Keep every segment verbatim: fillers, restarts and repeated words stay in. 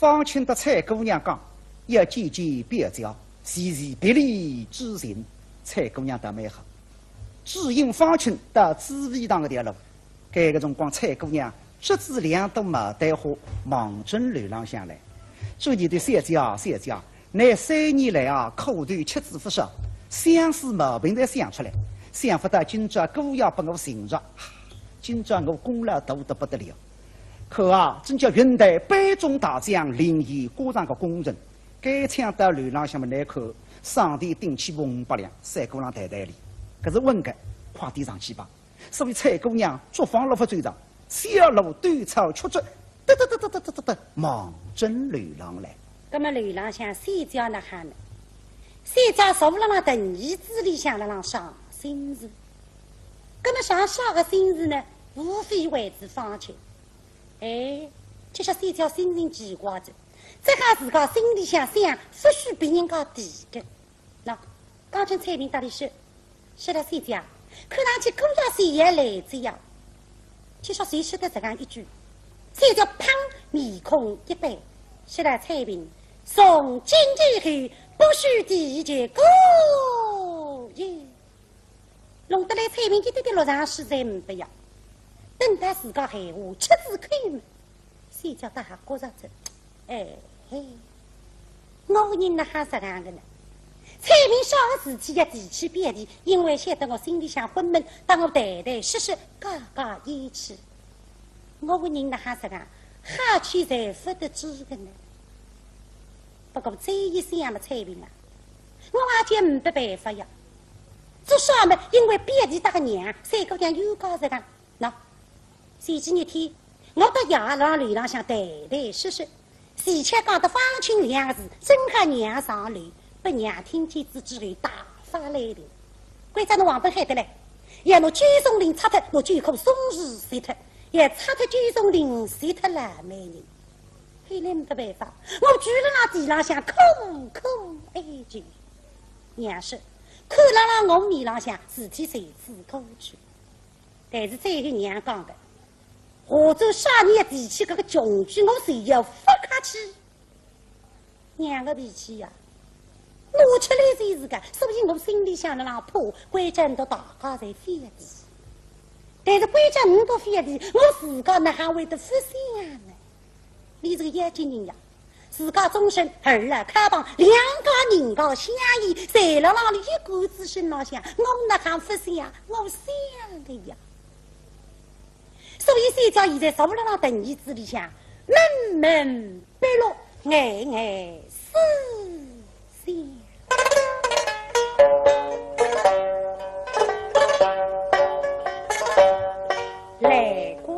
方卿搭采萍姑娘讲，要见见表姐，齐齐别离之情。采萍姑娘倒蛮好，指引方卿到紫薇堂搿条路。搿个辰光，采萍姑娘执仔两朵牡丹花，望准楼浪向来。祝你的小姐啊，小姐啊，倷三年来啊，苦头吃仔勿少，相思毛病侪想出来，想勿到今朝姑爷拨我寻着，今朝我功劳大得不得了。 可啊，真叫云台班中大将，凌烟阁上个功臣。该抢到楼浪向么难看，上头顶起红白梁，赛过浪台台里，搿是稳个，快点上去吧。所以采萍姑娘竹房落发走上，小路短草曲折，得得得得得得得得，望准楼浪来。葛么楼浪向小姐哪哈呢？小姐坐辣浪藤椅子里向辣浪伤心事。 葛么伤啥个心事呢？无非为仔方卿。哎，这下小姐心情奇怪仔，这下自家心里向想，勿许别人家提个。喏，刚刚采萍搭俚说，说了小姐，看上去姑爷是也来仔呀。就说随说得这样一句，小姐砰，面孔一板，说了采萍，从今以后不许提这个人。 弄得来采萍一点点落场势侪呒不呀。等到自家闲话出仔口么，小姐倒还觉着仔，哎嘿，我人哪哈实梗个呢？采萍啥个事体要提起表弟，因为晓得我心里向昏闷，搭我谈谈说说，解解厌气。我人哪哈实梗，好气侪勿得志个呢？ 不过再一想么，采萍啊，我也就呒不办法呀。做啥么？因为表弟搭个娘，三个讲冤家实梗。喏，前几日天，我搭爷辣楼浪向谈谈说说，恰巧讲到方卿两个字，正好娘上楼，拨娘听见仔之后大发雷霆。关照侬王本海得来，要拿九松林拆脱，拿九棵松树切脱，要拆脱九松林，切脱老美人。 后来呒不办法，我跪辣辣地浪向苦苦哀求。娘说，看辣辣我面浪向，事体就此过去。但是最后娘讲个，下转啥人提起搿个穷鬼，我就要勿客气。娘个脾气呀，拿出来就是个，所以我心里向辣辣怕，关照㑚大家侪覅提。但是关照㑚侪覅提，我自家哪哈会得勿想呢？ 你这个要紧人呀，自家终身儿啊，靠帮两家人家相依，侪辣辣俚一个子身浪向，我哪哈勿想？我想个呀。所以小姐现在坐辣辣藤椅子里向，闷闷不乐，暗暗思 来归。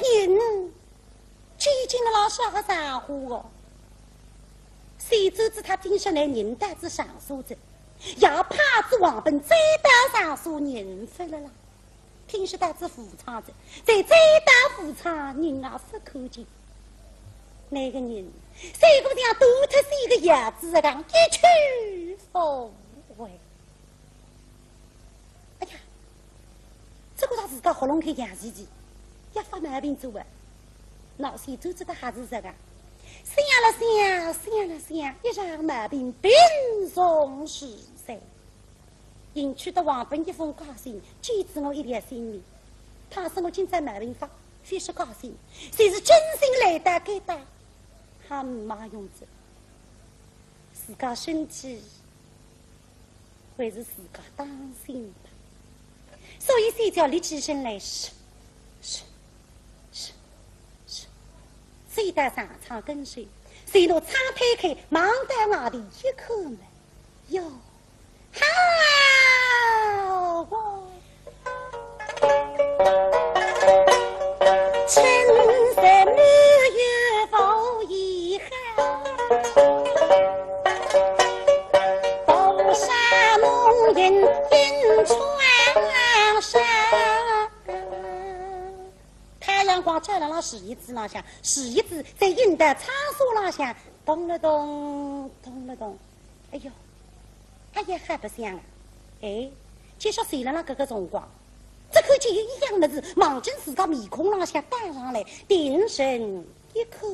人究竟辣啥个场化哦？谁知仔他听说来人到仔场所哉，也怕仔王本再到场所人勿了啦。听说到仔赴场哉，再再到赴场人也勿看见。那个人，像个像断脱线个鸭子一样，一去不回。 哎呀，只觉着自家喉咙口痒兮兮，要发毛病哉啊。那么谁知仔他还是这个，想了想，想了想，一场毛病病从事哉。幸亏得王本一封假信，救仔我一条性命。倘使我今朝毛病发，非是假信，就是真心来到该搭，也没用哉。自家身体 还是自家当心吧。所以小姐立起身来，是，是，是，是，走到长窗跟首，随拿窗推开，望到外头一看嘛，哟，好啊！ 春色满园无遗憾，浮沙梦影映窗纱。太阳光照辣辣树叶子浪向，树叶子在映得窗纱浪向，咚了咚，咚了咚。 哎哟，哎呀，还不像啊！哎，就说谁了那个个辰光，只看见有一样物事望准自家面孔浪向打上来，定神一看，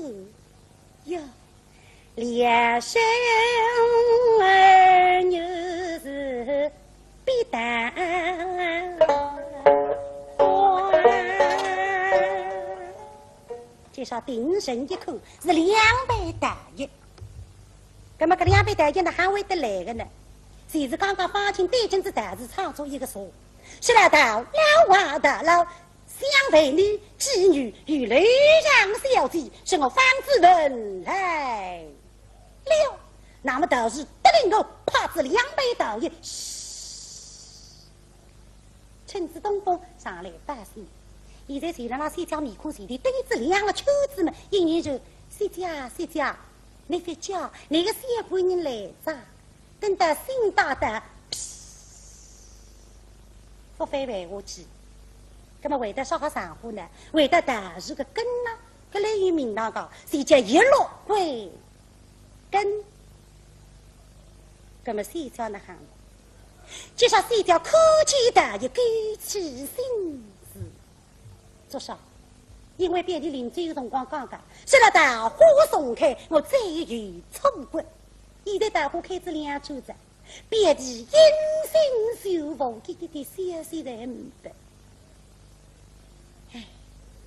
哟，两生儿女是必当花。就说定神一看，是两爿道爷。 那么搿两爿道爷哪会得来个呢？就是刚刚方卿对准仔道士唱出一个词，说道：“老王大老，想为你寄女与楼上小姐，是我方子文来了。”那么道士得令我拍仔两爿道爷，嘘。 趁仔东风上来报信。现在就辣辣小姐面孔前头兜仔两个圈子嘛，一眼就：“小姐，小姐，你覅叫，那个小官人来哉。”等到信带到，噗，勿翻回下去。那么回到啥个场化呢？回到道士个跟呐，搿里有名堂个，就叫一落归根。那么小姐哪哼？ 就说小姐看见道爷一个起心思，做啥？因为表弟临走个辰光讲个，说道桃花重开，我再有错过。现在桃花开仔两转哉，表弟音信全无，一点点消息侪没得。唉，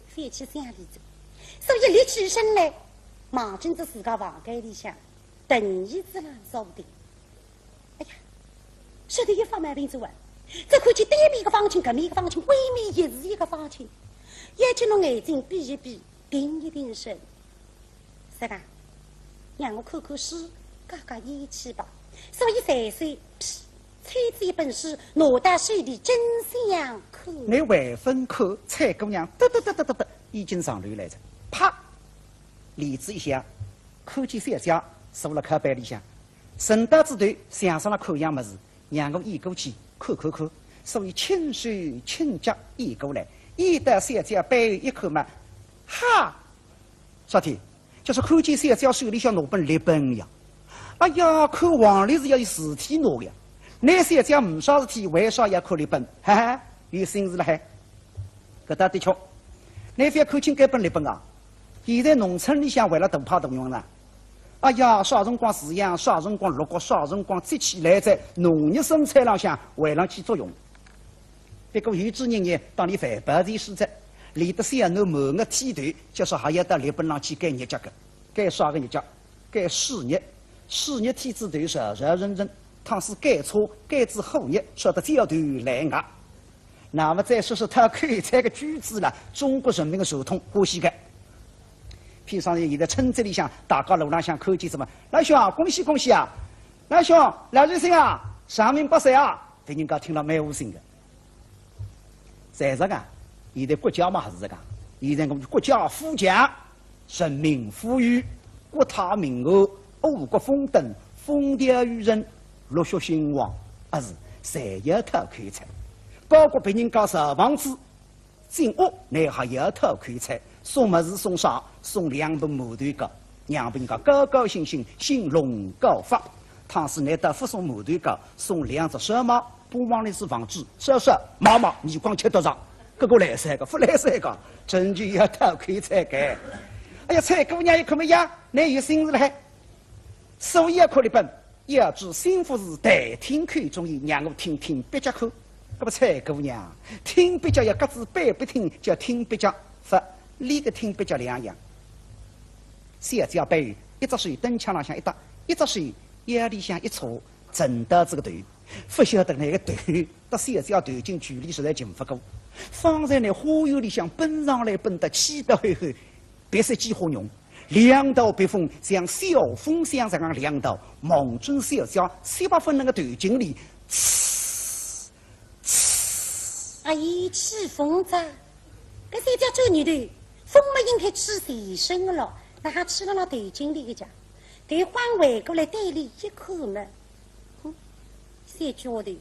翻起想俚哉，所以立起身来，望准仔自家房间里向，凳椅子浪坐定。 哎呀，说得一发毛病哉啊，只看见对面一个方卿，搿面一个方卿，对面也是一个方卿，要紧拿眼睛闭一闭，定一定神。是个，让我看看书，解解厌气吧。所以随手，噗，抽仔一本书，拿到手里正想看。你还朆看，采苹姑娘，得得得得得得，已经上楼来哉，啪，帘子一响， 看见小姐坐辣靠背里向，伸到仔头，像煞辣看样物事，让我移过去看看看，所以轻手轻脚移过来，移到小姐背后一看嘛，哈！啥体？就是看见小姐手里向拿本历本呀。哎呀，看黄历是要有事体拿个呀。倷小姐呒啥事体，为啥要看历本？哈哈，有心事了嗨。搿倒的确，倷覅看轻该本历本啊。 现在农村里向为了大派大用呢。哎呀，啥辰光时养，啥辰光落角，啥辰光节气来哉，农业生产浪向为了起作用。不过有种人呢，当俚万宝全书哉，连得小囡满月剃头，就说还要到历本浪去改日脚个，改啥个日脚？改鼠日。鼠日剃仔头是热热人人，倘使改错，改仔虎日，说得焦头烂额。 那么再说说讨口彩个句子了，中国人民的传统欢喜个。譬如讲现在村子里向，大家路浪向看见仔么，老兄啊，恭喜恭喜啊，老兄，老寿星啊，长命百岁啊，别人家听了蛮窝心个。实在个，现在国家嘛还是搿个，现在我们国家富强，人民富裕，国泰民安，五谷丰登，风调雨顺，热血兴旺，啊是，侪要讨口彩。包括别人家造房子，进屋，倷还要讨口彩，送物事送啥？送两盆馒头糕，让别人家高高兴兴，兴隆高发。倘使倷倒勿送馒头糕，送两只烧卖， 勿忘了是房子，烧烧卖卖，耳光吃得着，搿个来三个，勿来三个，真就要讨口彩个。哎呀，采姑娘一看么呀，倷有心思了嗨。所以要看俚本，要知心腹事，待听口中言，让我听听壁脚看。搿么采姑娘，听壁脚要隔仔背背听，叫听壁脚，勿，俚个听壁脚两样。小姐背后，一只手灯腔浪向一搭，一只手腰里向一叉，沉到仔个头。 勿晓得倷个头搭小姐头颈距离实在近勿过。方才倷花园里向奔上来奔得气得吼吼，鼻塞几化浓，两道鼻风像小风箱实梗两道，望准小姐雪白粉嫩个头颈里，呲，呲。哎，吹风哉，搿小姐转念头，风么应该吹前身个咯，哪哼吹辣辣头颈里个介？头往回过来对俚一看么， 哼，小丫头，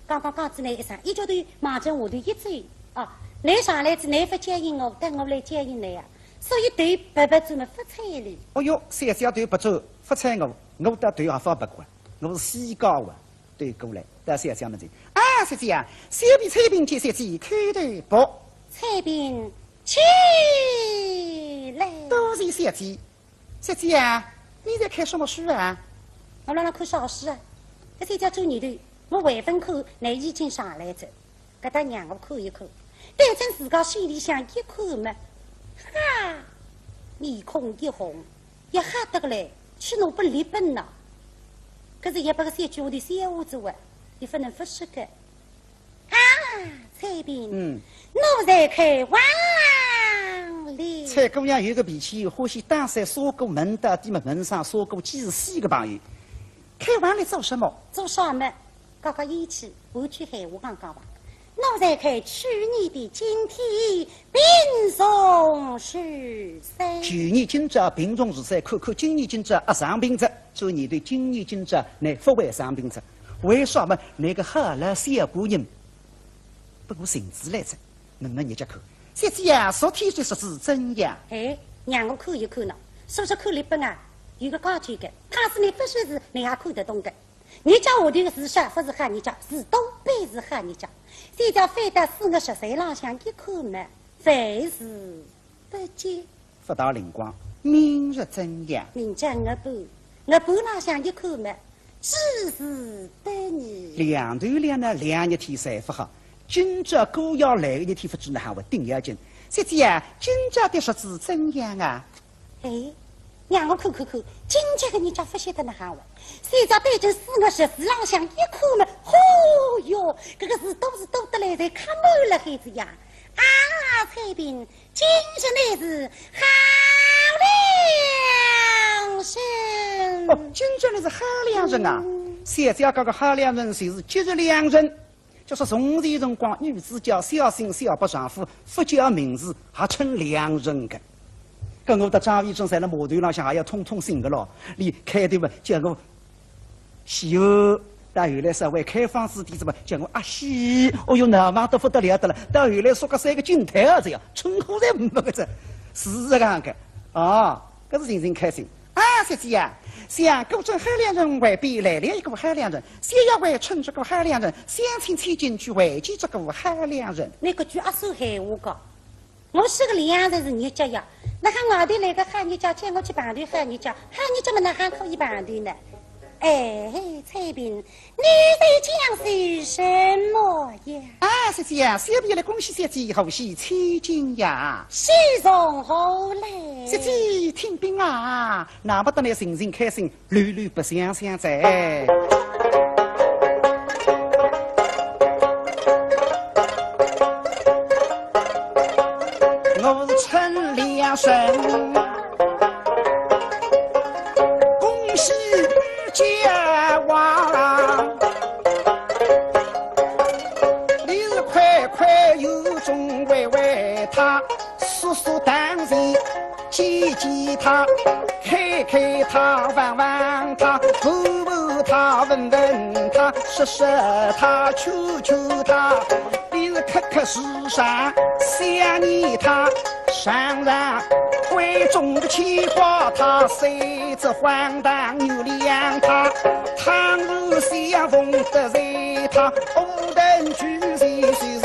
刚刚讲仔倷一声，一脚头望仔下头一走，啊，倷上来仔，倷勿接应我，等我来接应倷啊。所以头别别转么勿睬俚。哦哟，小姐头别转，勿睬我，我搭头也勿别过，我是西家啊，对过来，到小姐面前。啊，小姐啊，小婢采萍见小姐叩头。不，采萍起来。多谢小姐。 小姐啊，你在看什么书啊？我辣辣看啥书啊？搿小姐转念头，我还勿看，倷已经上来哉，搿搭让我看一看。对准自家手里向一看么，哈，面孔一红，一吓得来，去拿本历本呐。搿是也拨个小丫头笑话哉哇，也勿能勿说个。 啊，采萍，嗯。奴才开往了。采姑娘有个脾气，欢喜打碎砂锅问到底么，问上砂锅鸡是死个朋友。开往了做什么？做啥么？刚刚一气，回去闲话讲讲吧。奴才看去年的今天，病重如山。去年今朝病重如山，看看今年今朝啊生病哉。 所以倷对今年今朝倷勿会生病哉。为啥么？倷个好老小官人，拨我寻仔来哉，问问日脚看。小姐啊，昨天的日子怎样？哎，让我看一看喏，是勿是看历本啊？有个讲究个，倘使倷勿识字，倷也看得懂个。日脚下头个字少勿是好日脚，字多必是好日脚。小姐翻到四月十三浪向一看么，万事 不急。勿大灵光，明日怎样？明朝月半，月半浪向一看么，诸事得宜。两头两难两日天侪勿好，今朝姑爷来个日天勿知哪哼会顶要紧。小姐啊，今朝的日子怎样啊？哎，让我看看看，今朝个日脚勿晓得哪哼会。小姐对准四月十四浪向一看么，嚯哟，搿个字多是多得来，侪刻满了海子呀！啊，采萍， 今日乃是好良辰。哦，今朝乃是好良辰啊！嗯。小姐讲个好良辰就是吉日良辰，就说从前辰光女子叫小姓小拨丈夫，勿叫名字，还称良辰个。搿我搭张维忠在辣码头浪向还要通通信个咯，俚开头嘛叫我 喜哦，到后来稍微开放仔点子嘛，叫我阿喜，哦哟，闹忙得勿得了得了，到后来说个三个金台啊，这样称呼侪没个哉，是这样个啊，搿是寻寻开心。啊，小姐呀，想古镇好良辰外边来了一个好良辰，小丫鬟趁这个好良辰，相请千金去会见这个好良辰。倷搿句阿算闲话个？ 我说个良辰是日脚呀，哪哼外头来个好日脚，叫我去碰头好日脚，好日脚嘛哪哼可以碰头呢？哎，采萍，你在讲些什么呀？啊，小姐呀，小婢来恭喜小姐，贺喜千金呀。喜从何来？小姐听禀啊，那么得来寻寻开心， 乱乱白相相哉。我是陈良辰，恭喜不见王，你是快快有种会会他。说当然见见他，看看他，望望他，问问他，问问他，说说他，求求他，你是刻刻时常想念他，常常闺中的牵挂他，谁知荒唐原谅他，倘若相逢得罪他，无人救谁就是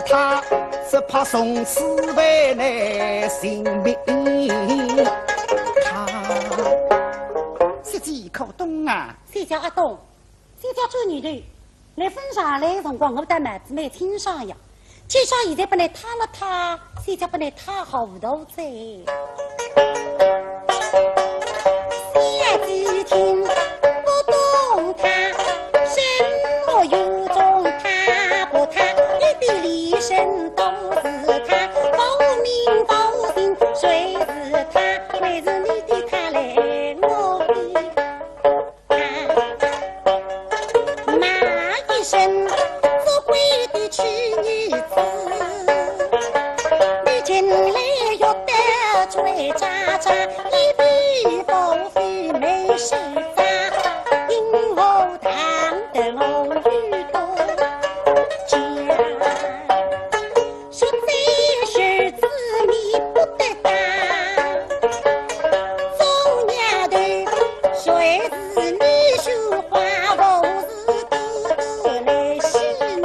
他，只怕从此为难性命。他，小姐可懂啊？小姐阿懂，小姐转念头，来分上来的辰光，我搭帽子蛮清爽呀。今朝现在拨倷塌了塌，小姐拨倷塌糊涂哉。小姐听不懂他，什么雨中塌不塌，一点理身都是他，无名无姓谁是他，为是你的他来我的他。骂一声，做鬼的去你子，你进来又得罪渣渣，一笔不费没谁砸，因何当得我与多家。 说这事子你不得当，做丫头谁是你绣花，不是都都来戏弄。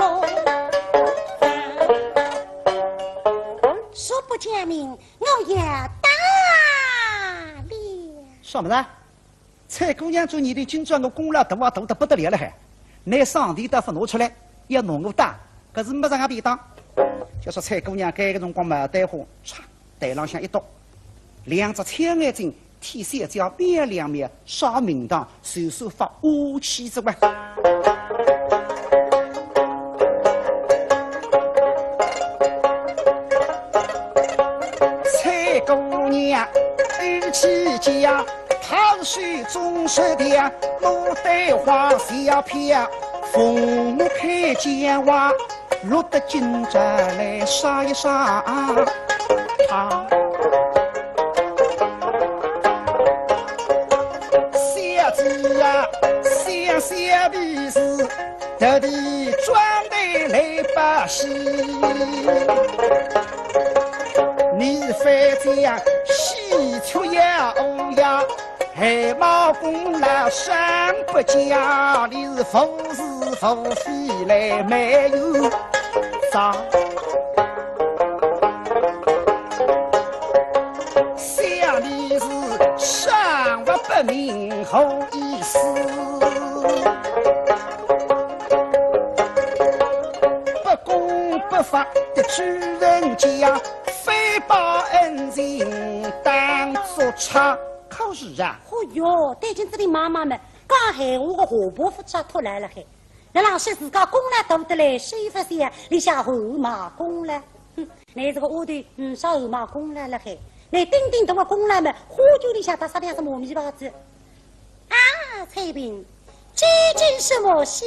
说不讲明，我也打了。什么呢？ 采萍姑娘转念头，今朝我功劳大啊，大得不得了了还。拿生钿倒勿拿出来，要拿我打，搿是没啥个便当。就说采萍姑娘搿个辰光嘛，对话，歘，台浪向一倒，两只青眼睛，天小姐瞄两瞄，啥名堂，随手发下去之外。 采萍姑娘语气急啊，她是手中十条牡丹花小飘，凤目开见花，落得今朝来杀一杀她。小姐啊，想想便是 特地装扮来把戏。你非这样喜出呀，哦呀，汗毛功劳上不加，你是无是无非来没有啥。 想你是上不明何意思，不公不法的主人家，非把恩情当作差。可是啊，哦哟，对今朝的妈妈们，讲闲话个下巴勿扎脱来了嘿。 那老师自家功劳大得来，谁发现里向汗毛功劳？哼，乃是个丫头，嗯，啥汗毛功劳了嘿？乃顶顶大个功劳么，花轿里向搭啥两只毛尾巴子？啊，采萍，这件什么喜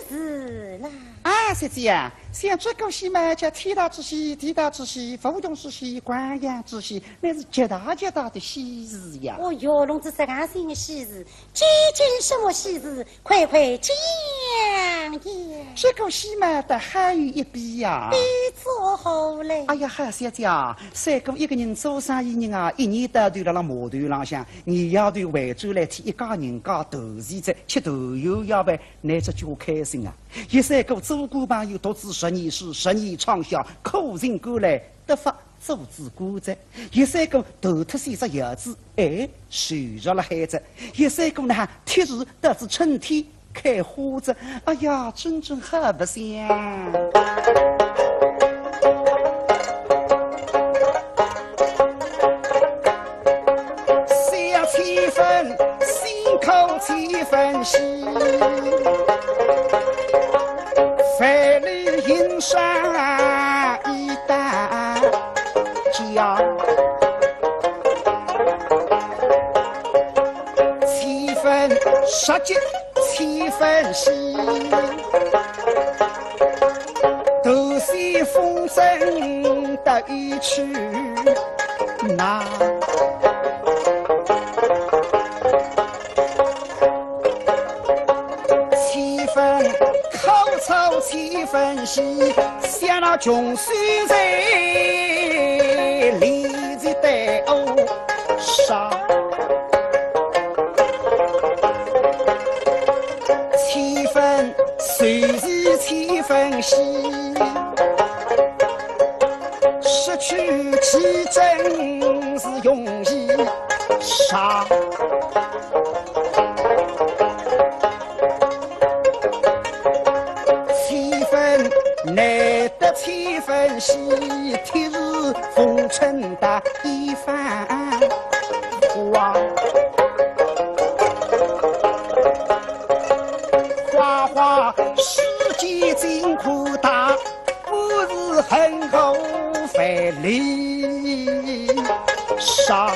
事啦？啊，小姐啊，像这个喜嘛，叫天大之喜，地大之喜，府中之喜，官场之喜，乃是极大极大的喜事呀。哦哟，弄仔实梗性的喜事，这件什么喜事？ 快快讲呀！这个喜嘛，倒还有一比呀。比作何来？哎呀，好小姐啊，三哥一个人做生意人啊，一年到头辣辣码头浪向，年夜头回转来替一家人家团圆着，吃团圆夜饭，乃是叫开心啊！一三哥做官朋友，独自十二岁，十二年窗下，苦尽甘来，得法 做仔官哉，一三哥断脱三只腰子，哎，受着了害哉。一三哥呢，贴住得仔春天开花哉。哎呀，真正好白相。想七分，心口七分喜。万里云山一 大家。七分杀鸡，七分喜，都西风声得意去，那七分口臭七分气，想那穷酸人，理直对我说。七分随时七分喜，失去其真是容易杀。七分难得七分喜，铁树逢春打一番花。花花世界尽可大，不是很厚万里沙。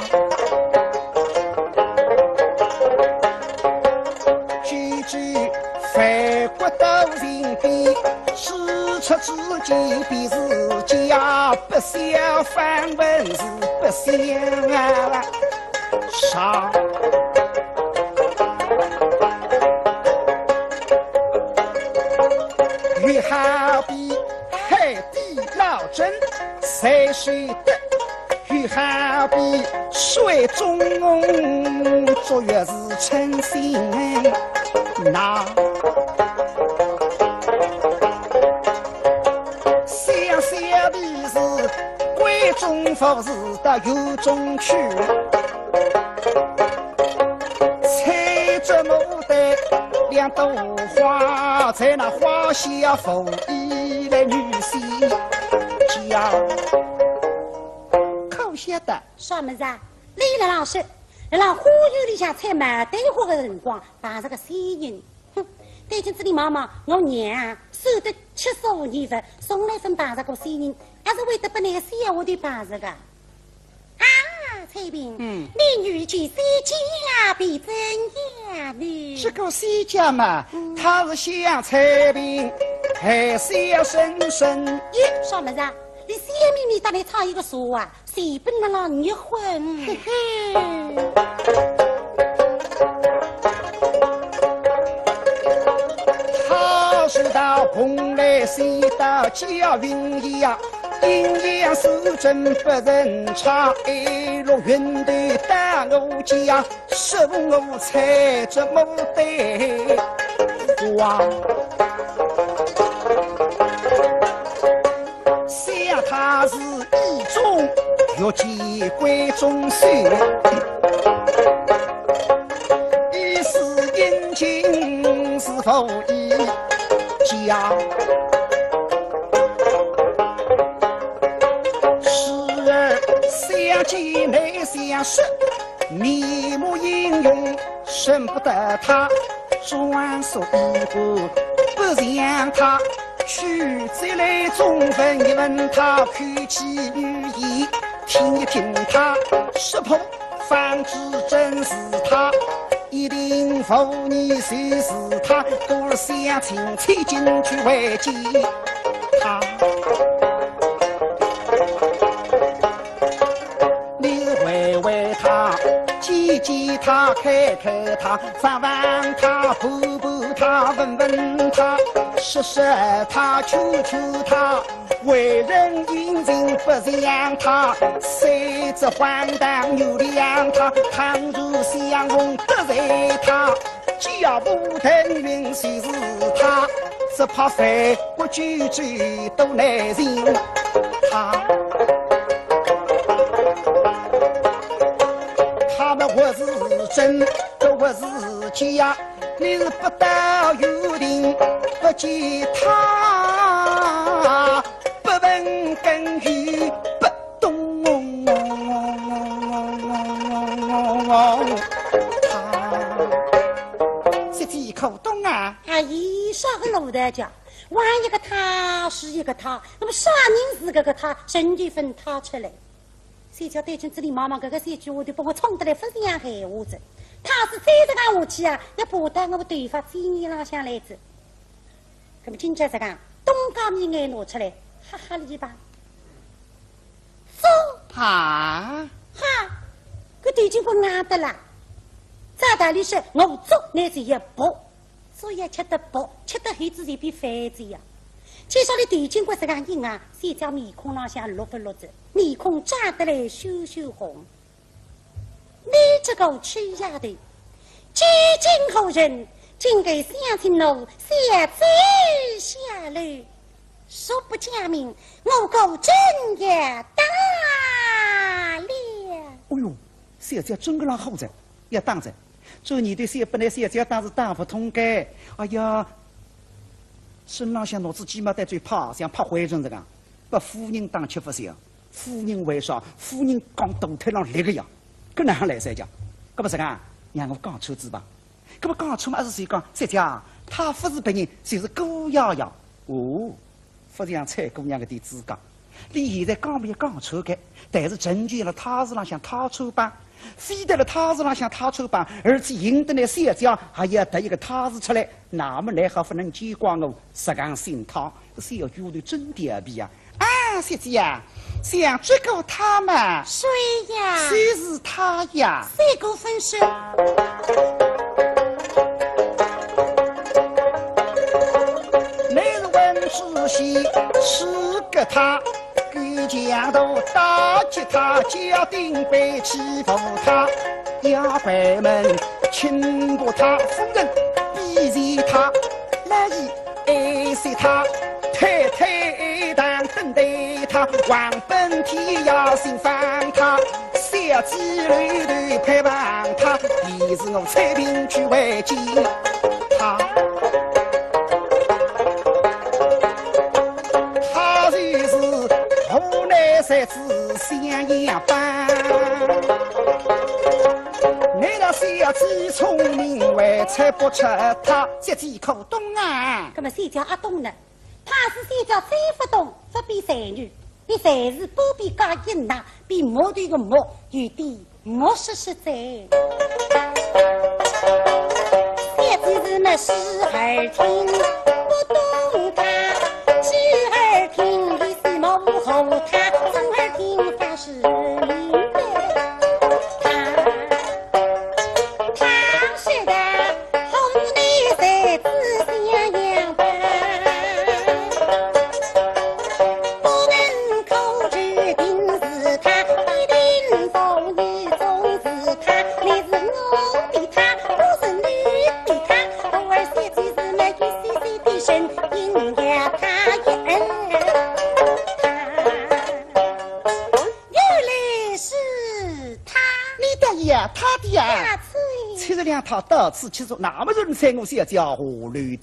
句句万国刀行笔，诗出之间便是家，不想反问是不想啊。 上。又好比海底捞针，随手得，又好比水中捉月是称心难。 想想的是闺中服侍到院中去，采着牡丹两朵花，在那花下拂衣来女婿家。可晓得啥物事啊？李兰老师，辣辣花园里向采牡丹花的辰光，碰着个仙人。 哼，对今朝里妈妈，我娘啊，守得七十五年佛，从来朆碰着过仙人，还是会得拨那个小丫头碰着个。啊，采萍，嗯。你遇见仙家便怎样呢？这个仙家嘛，嗯。他是想采萍，还是要深深一。啥物事啊？你笑眯眯搭伊唱一个啥啊？ 随便辣辣热昏。嘿嘿。他说道蓬莱仙到缙云霞，阴阳素贞不曾差，一路云头到我家， 说我采着牡丹花。想他是意中遇见闺中秀，一世英情是否一家？时而想见难相识， 面目英雄认不得他，装束衣冠不像他，曲折来中问一问他，口气语言听一听他，识破方知真是他，一定无疑就是他，故而想请千金去会见他。 你会会他，见见他，看看他，望望他，盘盘他，问问他，说说他，求求他，为人英雄不像他，虽则荒唐原谅他，倘若相逢得罪他， 脚步腾云就是他，只怕翻过九州都难寻他。他们或是真，都或是假，你是不到园亭不见他，不问更有不 东。这几口东啊，哎，啥个老大家，玩一个他是一个他，那么啥人是搿个他，真就分他出来。谁叫对准这里妈妈搿个三句话就把我冲得来勿像闲话子。他是再这样下去啊，要爬到我头发尖尖浪向来子。 那么今朝这个东家面眼拿出来，哈哈哩吧。做啊？哈，搿头颈骨硬得啦。照道理说，我做乃是一搏，做也吃得饱，吃得后子一笔饭子呀。介绍里头颈骨实梗硬啊，小姐面孔浪向绿勿绿子，面孔涨得来血血红。 你这个臭丫头，究竟何人？竟敢相请奴小姐下楼，若不讲明，我可真要打了。哎哟，小姐真个浪好哉，要打哉。做你的小本来小姐打是打勿通个。哎呀，身浪向拿仔鸡毛掸嘴拍，像拍灰尘实梗，拨夫人打吃勿消。 夫人为啥？夫人讲大腿浪立个呀，搿哪哼来三讲？搿么实梗，让我讲穿仔吧。搿么讲穿嘛，还是先讲，小姐，她勿是别人，就是姑爷呀。哦，勿像采萍姑娘个点资格。你现在讲么也讲穿个，但是证据辣她字浪向，她穿帮，非但辣她字浪向，她穿帮，而且赢得来小姐还要得一个她字出来，那么来好勿能见怪我，实梗姓她。 搿小丫头真调皮啊！啊，小姐呀，想这个他嘛，谁呀？就是他呀。谁个分身？每日问仔细，是个他，狗强盗打击他，家丁被欺负他，要关门轻过他，夫人比罪他，来一 爱惜他，太太当等待他，王本天也心烦他，小姐楼头盼望他，也是我采萍去会见他。他就是河南才子襄阳班。难道小姐聪明还猜不出他，小姐可懂啊？搿么小姐阿懂呢？ 怕是小姐再勿懂，勿比才女，比才子半边加一捺，比木头个木有点木实实哉。小姐是么细耳听，不懂她，细耳听，你是模糊她，中耳听，凡事明白她。 他说的，河南才子襄阳班，不能够决定是他，一定早已总是他，你是我的他，我是你的他，偶尔小姐是么一些些的声音呀，他也恩他。 原来是他。你的呀，他的呀。呀，这七十两套到此结束，那么人才我是要叫下楼梯。